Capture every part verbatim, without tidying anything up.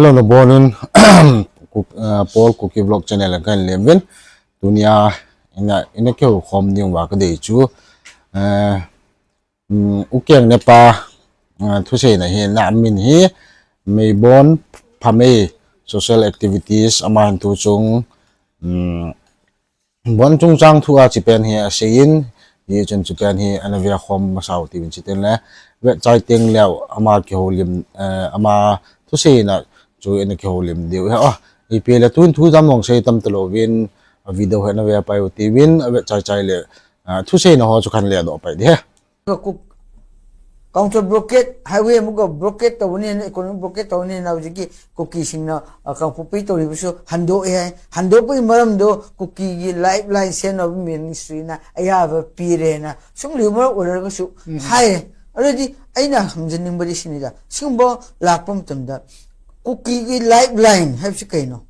Hello, nabonun, Kuk-, ah, Paul Kuki Vlog channel a kahin lemvin. Tunia ina, ina kihoukhom ding uva kadei chu, ah, um, Ukeng Nepa, ah, thuseina hi, na min hi Meibon Phamei, social activities, ama hin tuchung, um, Bon chungchang thu a hiche pen hi aseiyin, hichun hiche pen hi ana vekhom masau tivin, chuteng le, vetchai teng leu ama kihoulim, eh, ama thuseina chu ina kihoulim diu ahi. Ah, ipi le tun thu jam mong sei tam talouvin, a video hi ana ve pai u tivin, avetchai chai le, ah, thuseina ho chu kahin ledoh pai ding ahi. Ka Kuk-, counter blockade, highway amuka blockade touni, economic blockade touni, na hujiki Kuki singna, ah, Kangpokpi touni busu hando e hai. Hando pui maram do Kuki gi lifeline send of ministry na, aya ba pire na. Sum liu mar ura busu. Mhm. Hai. Already, aina hamjaning bari sinida. Singbo la pom tam da. Kuki gi lifeline, hai si kaino.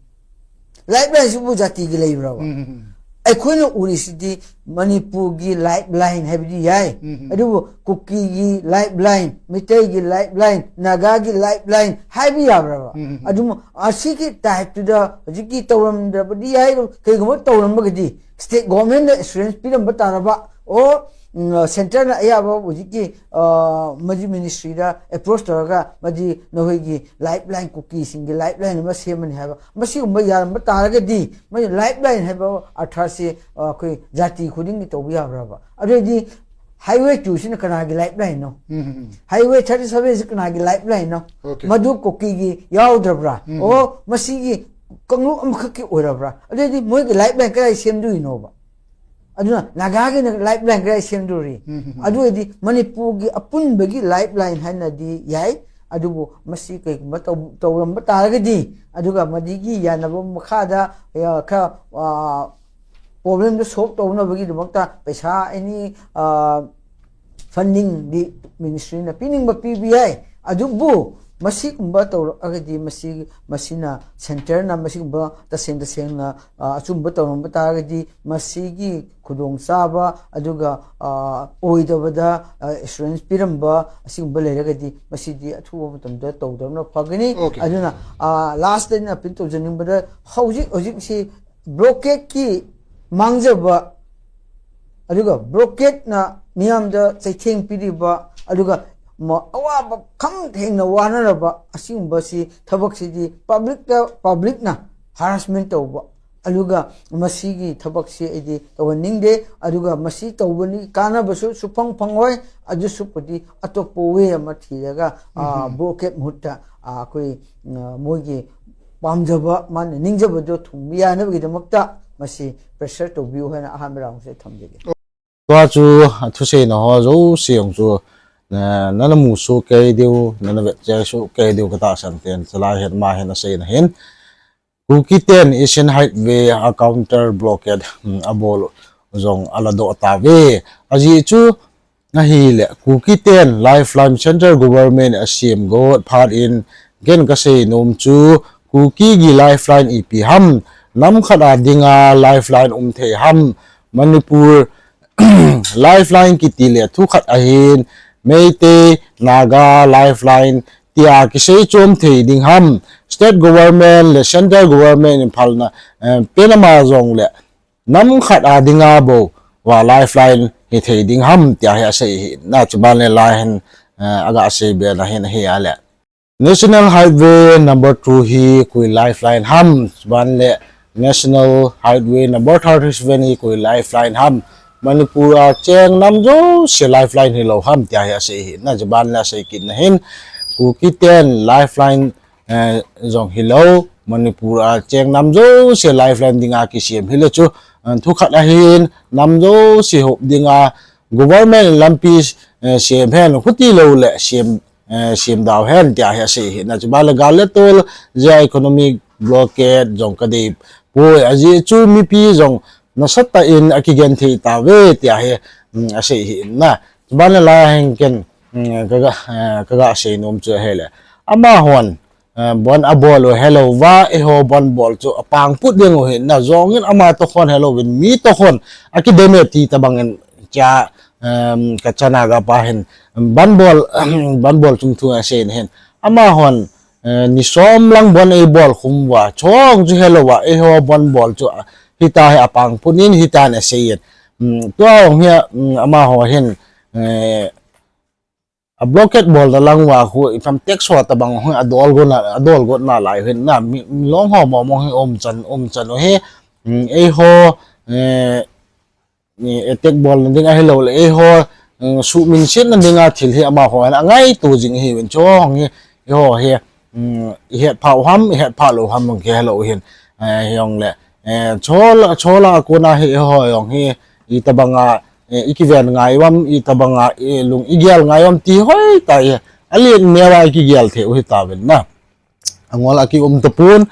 Lifeline sibu jati gi leibra ba. Mhm. ꯑꯩꯈꯣꯏꯅ ꯎꯔꯤꯁꯤꯗꯤ ꯃꯅꯤꯄꯨꯔꯒꯤ lifeline ꯍꯥꯏꯕꯗꯤ ꯌꯥꯏ꯫ ꯎꯝ꯫ ꯑꯗꯨꯕꯨ ꯀꯨꯀꯤꯒꯤ lifeline, ꯃꯤꯇꯩꯒꯤ lifeline, ꯅꯥꯒꯥꯒꯤ lifeline ꯍꯥꯏꯕ ꯌꯥꯕ꯭ꯔꯕ? ꯎꯝ꯫ ꯑꯗꯨꯝ ꯑꯁꯤꯒꯤ type ꯇꯨꯗ ꯍꯧꯖꯤꯛꯀꯤ ꯇꯧꯔꯝꯗ꯭ꯔꯕꯗꯤ ꯌꯥꯏ, ꯀꯩꯒꯨꯝꯕ ꯇꯧꯔꯝꯃꯒꯗꯤ state government ꯅ assurance ꯄꯤꯔꯝꯕ ꯇꯥꯔꯕ, or, ꯎꯝ, centre ꯅ ꯑꯌꯥꯕ ꯍꯧꯖꯤꯛꯀꯤ, ꯑ, ꯃꯗꯨ ministry ꯗ approach ꯇꯧꯔꯒ ꯃꯗꯨ ꯅꯈꯣꯏꯒꯤ lifeline, ꯀꯨꯀꯤꯁꯤꯡꯒꯤ lifeline ꯑꯃ ꯁꯦꯝꯃꯅꯤ ꯍꯥꯏꯕ, ꯃꯁꯤꯒꯨꯝꯕ ꯌꯥꯔꯝꯕ ꯇꯥꯔꯒꯗꯤ, ꯃꯣꯏ lifeline ꯍꯥꯏꯕ ꯑꯔꯊꯁꯤ, ꯑ, ꯑꯩꯈꯣꯏ ꯖꯥꯇꯤ ꯈꯨꯗꯤꯡꯒꯤ ꯇꯧꯕ ꯌꯥꯕ꯭ꯔꯕ? ꯑꯗꯨꯑꯣꯏꯗꯤ highway two ꯁꯤꯅ ꯀꯅꯥꯒꯤ lifeline ꯅꯣ? ꯎꯝ, ꯎꯝ, ꯎꯝ꯫ Highway thirty seven ꯁꯤ ꯀꯅꯥꯒꯤ lifeline ꯅꯣ? Okay. ꯃꯗꯨ ꯀꯨꯀꯤꯒꯤ ꯌꯥꯎꯗ꯭ꯔꯕ꯭ꯔꯥ? ꯎꯝ, ꯎꯝ꯫ ꯑꯣ, ꯃꯁꯤꯒꯤ ꯀꯥꯡꯂꯨꯞ ꯑꯃꯈꯛꯀꯤ ꯑꯣꯏꯔꯕ꯭ꯔꯥ? ꯑꯗꯨꯑꯣꯏꯗꯤ ꯃꯣꯏꯒꯤ lifeline ꯀꯗꯥꯏ ꯁꯦꯝꯗꯣꯏꯅꯣꯕ? ꯑꯗꯨꯅ ꯅꯥꯒꯥꯒꯤꯅ lifeline ꯀꯗꯥꯏ ꯁꯦꯝꯗꯣꯔꯤ? ꯎꯝ, ꯎꯝ, ꯎꯝ꯫ ꯑꯗꯨ ꯑꯣꯏꯔꯗꯤ ꯃꯅꯤꯄꯨꯔꯒꯤ ꯑꯄꯨꯟꯕꯒꯤ lifeline ꯍꯥꯏꯅꯗꯤ ꯌꯥꯏ, ꯑꯗꯨꯕꯨ ꯃꯁꯤ ꯀꯩꯒꯨꯝꯕ ꯇꯧ-, ꯇꯧꯔꯝꯕ ꯇꯥꯔꯒꯗꯤ, ꯑꯗꯨꯒ ꯃꯗꯨꯒꯤ ꯌꯥꯅꯕ ꯃꯈꯥꯗ, ꯑ, ꯈꯔ, ꯑ, problem ꯗꯨ solve ꯇꯧꯅꯕꯒꯤꯗꯃꯛꯇ ꯄꯩꯁꯥ any, ꯑ, funding ꯗꯤ ministry ꯅ ꯄꯤꯅꯤꯡꯕ ꯄꯤꯕ ꯌꯥꯏ, ꯑꯗꯨꯕꯨ ꯃꯁꯤꯒꯨꯝꯕ ꯇꯧꯔꯛꯑꯒꯗꯤ ꯃꯁꯤ, ꯃꯁꯤꯅ centre ꯅ ꯃꯁꯤꯒꯨꯝꯕ ꯇꯁꯦꯡ ꯇꯁꯦꯡꯅ, ꯑ, ꯑꯆꯨꯝꯕ ꯇꯧꯔꯝꯕ ꯇꯥꯔꯒꯗꯤ ꯃꯁꯤꯒꯤ ꯈꯨꯗꯣꯡꯆꯥꯕ ꯑꯗꯨꯒ, ꯑ, ꯑꯣꯏꯗꯕꯗ, ꯑ, assurance ꯄꯤꯔꯝꯕ ꯑꯁꯤꯒꯨꯝꯕ ꯂꯩꯔꯒꯗꯤ ꯃꯁꯤꯗꯤ ꯑꯊꯨꯕ ꯃꯇꯝꯗ ꯇꯧꯗꯕꯅ ꯐꯒꯅꯤ꯫ Okay. ꯑꯗꯨꯅ, ꯑ, last ꯇ ꯑꯩꯅ appeal ꯇꯧꯖꯅꯤꯡꯕꯗ ꯍꯧꯖꯤꯛ ꯍꯧꯖꯤꯛꯁꯤ blockade ꯀꯤ ꯃꯥꯡꯖꯕ, ꯑꯗꯨꯒ blockade ꯅ ꯃꯤꯌꯥꯝꯗ ꯆꯩꯊꯦꯡ ꯄꯤꯔꯤꯕ, ꯑꯗꯨꯒ ꯃ-, ꯑꯋꯥꯕ ꯈꯝ ꯊꯦꯡꯅ ꯋꯥꯅꯔꯕ ꯑꯁꯤꯒꯨꯝꯕꯁꯤ ꯊꯕꯛꯁꯤꯗꯤ public ꯇ, public ꯅ harassment ꯇꯧꯕ, ꯑꯗꯨꯒ ꯃꯁꯤꯒꯤ ꯊꯕꯛꯁꯤ ꯑꯩꯗꯤ ꯇꯧꯍꯟꯅꯤꯡꯗꯦ꯫ ꯑꯗꯨꯒ ꯃꯁꯤ ꯇꯧꯕꯅꯤ ꯀꯥꯟꯅꯕꯁꯨ ꯁꯨꯐꯪ ꯐꯪꯉꯣꯏ꯫ ꯑꯗꯨ ꯁꯔꯨꯛꯄꯨꯗꯤ ꯑꯇꯣꯞꯄ way ꯑꯃ ꯊꯤꯔꯒ, ꯑ, ꯎꯝ꯫ Blockade ꯃꯍꯨꯠꯇ, ꯑ, ꯑꯩꯈꯣꯏ, ꯑ, ꯃꯣꯏꯒꯤ ꯄꯥꯝꯖꯕ, ꯃꯥꯅ ꯅꯤꯡꯖꯕꯗꯣ ꯊꯨꯡꯕ ꯌꯥꯅꯕꯒꯤꯗꯃꯛꯇ ꯃꯁꯤ pressure ꯇꯧꯕꯤꯌꯨ ꯍꯥꯏꯅ ꯑꯍꯥꯟꯕ round ꯁꯦ ꯊꯝꯖꯒꯦ꯫ ꯇꯨ ꯑꯆꯨ, ꯑ, ꯊꯨꯁꯦꯅ ꯍꯣ ꯖꯧꯁꯦ ꯌꯣꯡ ꯆꯨ, ꯅ, ꯅꯅ ꯃꯨꯁꯨ ꯀꯩꯗꯤꯎ, ꯅꯅ ꯕꯦꯠꯆꯦꯁꯨ ꯀꯩꯗꯤꯎ ꯀꯇꯥ ꯁꯟꯇꯦꯟ, ꯆꯂꯥꯏ ꯍꯦꯟ ꯃꯥ ꯍꯦꯟ ꯑꯁꯦꯅ ꯍꯦꯟ꯫ ꯀꯨꯀꯤꯇꯦꯟ Eastern Highway, ꯑ, counter blockade, ꯎꯝ, ꯑꯕꯣꯜ ꯖꯣꯡ ꯑꯂꯥꯗꯣ ꯇꯥꯕꯦ꯫ ꯑꯖꯤ ꯆꯨ, ꯑꯍꯤꯂꯦ, ꯀꯨꯀꯤꯇꯦꯟ Lifeline Central Government ꯑꯁꯦꯝ ꯒꯣꯠ ꯐꯥꯠ ꯏꯟ ꯒꯦꯟ ꯀꯁꯦ ꯅꯣꯝ ꯆꯨ, ꯀꯨꯀꯤꯒꯤ lifeline ꯏꯄꯤ ꯍꯝ, ꯅꯝꯈꯠ ꯑꯗꯤꯡ ꯑ lifeline ꯎꯝꯊꯦ ꯍꯝ, ꯃꯅꯤꯄꯨꯔ Lifeline ꯀꯤꯇꯤ ꯂꯦ ꯊꯨꯈꯠ ꯑꯍꯤꯟ, ꯃꯩꯇꯩ, ꯅꯥꯒꯥ, Lifeline, ꯇꯤꯌꯥ ꯀꯤꯁꯩ ꯆꯣꯝ ꯊꯦ ꯗꯤꯡ ꯍꯝ, state government ꯂꯦ central government ꯏꯝꯐꯥꯜꯅ, ꯑ, ꯄꯦꯅꯃꯥ ꯖꯣꯡ ꯂꯦ, ꯅꯝꯈꯠ ꯑꯗꯤꯡ ꯑꯕꯣ, ꯋꯥ Lifeline ꯍꯤ ꯊꯦ ꯗꯤꯡ ꯍꯝ, ꯇꯤꯌꯥ ꯍꯤ ꯑꯁꯩ ꯍꯤ, ꯅ ꯆꯨꯕꯥꯟ ꯂꯦ ꯂꯥꯏ ꯍꯤꯟ, ꯑ, ꯑꯒ ꯑꯁꯩ ꯕꯦ ꯅ ꯍꯤꯟ ꯍꯤ ꯑꯂꯦ꯫ National Highway number two hi koi lifeline ham, ban le National Highway number thirty-seven hi koi lifeline ham, Manipur a cheng nam jouse lifeline hilou ham tia hi asei hi, na chuban le asei kit na hin, Kuki ten lifeline, eh, jong hilou, Manipur a cheng nam jouse lifeline dinga kisem hile chu, eh, thukhat ahin, nam jouse hop dinga, government lampi, eh, sem hen, khuti lou le sem, eh, sem dau hen, tia hi asei hi. Na chuban le gal le tol, jia economic blockade jong kadei poi, ajeh chu mipi jong nasatah in akigenthei tauve, tia hi, mm, asei hi na. Chuban le lai hen ken, mm, kaga, eh, kaga sei nom chu ahile. Amahon, eh, bon abol u helou va, eiho bon bol chu apang put ding u hi na, jong in ama toh khon helou vin, mi toh khon akidem e ti tabang in cha, em, kachana gapa hin, ban bol, ban bol chung thu asei na hin. Amahon, ni som lang bon eibol khum uva, chong chu helou va, eiho bon bol chu, hita hi apang put in, hita na sei in. Tua jong hi, amaho hin, a blockade bolna lang uva khu, ipi ham tax ho tobang hi adol got nalai hin na, milong ho mong mong hi umchan, umchan u hi, eiho, attack bolna ding ahilouleh, eiho, suhminsetna dinga thil hi amaho hin angaito jing ahiuvin, chong hi, eiho hi, ihetphah u ham, ihetphah lou ham jong kihelou hin, hijongleh, chola, chola a kona hi eiho jong hi, itobanga, ikiven ngai uvam, itobanga, ilung igel ngai uvam ti hoitah hi, alen neo a ikigel thei u hitauvin na. Angol a kium tapon,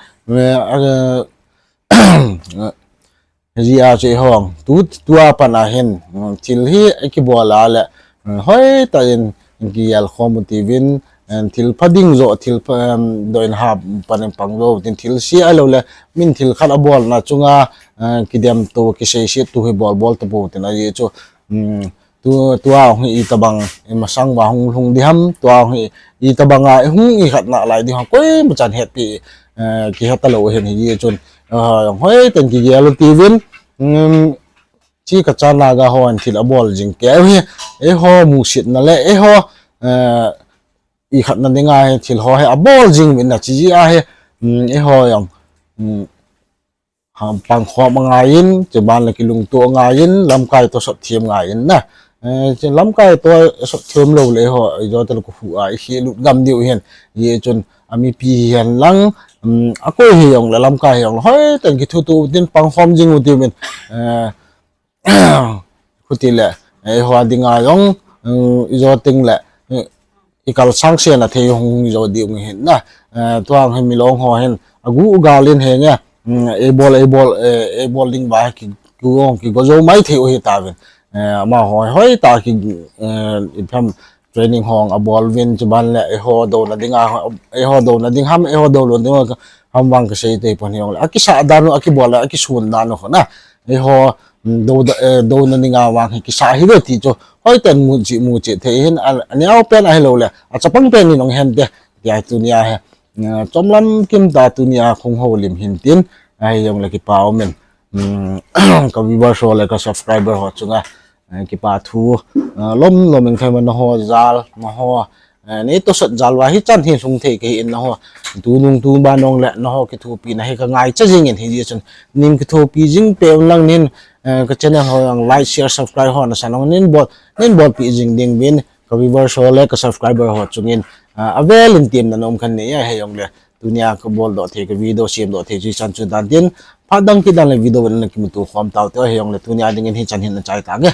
hijeh a chu eihon, tu, tua pat a hin, thil hi ikibol a leh, hoitah in, kigel khom u tiuvin, thil pha ding joh, thil pha, doina ha pan in pang jou tin, thil se ahilouleh, min thil khat abolna chunga, kidemto, kiseisetto hi bol bol tapou tin ajeh chu, tu, tua hi itobang, imasang uva hung lhung ding ham, tua hi itobanga ihung ikhat nalai ding ham, koimachan hetpi, kihe talou ahin hijeh chun, jong hoitah in kigel u tiuvin, chi kachan Naga hon thil abol jing keu hi, eiho musetna leh, eiho, ikhatna dinga hi thil ho hi abol jing uvin na, chujeh a hi, eiho jong, pangkhom angaiyin, chuban leh kilungtoh angaiyin, lamkai toh sotthem ngaiyin na. Lamkai toh sotthem lou leh eiho, ijo tah leh khuh a ikhelut gam diu hin. Hijeh chun amipi hihen lang, akoi hijongleh, lamkai hijongleh, hoitah in kithutoh tin pangkhom jing u tiuvin. Khuti leh, eiho a dinga jong, ijo tengleh, ikal sangsen a thei hung hung jo diu hin na. Tua hi milong ho hin agu gal in henge, eibol, eibol, eibol ding uva hi ki, kigong kigo jou mai thei u hitauvin. Amaho hoitah ki, ipi ham, training ho abol uvin, chuban leh eiho douna dinga, eiho douna ding ham, eiho douna ding ham vang kasei teipon hijongleh, akisah dan u, akibol a akison dan u khu na, eiho, douna dinga vang hi kisah hite ti chu hoitah in muchet, muchet thei hin, aneopen ahilouleh achapang pen in hung hente, tia tunia hi, chomlam kimtah tunia kahung houlim hin tin, ahijongleh kipa umin, ka viewers ho leh ka subscriber ho chunga, kipa thu, lom lom in khaima naho jal, naho, neitosot jal uva hichan hi lhung thei kahi in naho, tunung tuban jongleh naho kithopina hi kangaicha jingin hijeh chun, nin kithopi jing peh un lang nin, ka channel ho jong like, share, subscribe ho nasan jong nin bol, nin bolpeh jing ding uvin, ka viewers ho leh ka subscriber ho chungin, avel in temna nom kanei e, hijongleh tunia kaboldoh thei, ka video semdoh thei chu hichan chu dan tin, phat dang kit dan leh video in nakimuto khom taute, hijongleh tunia dingin hichan hin nachai tange.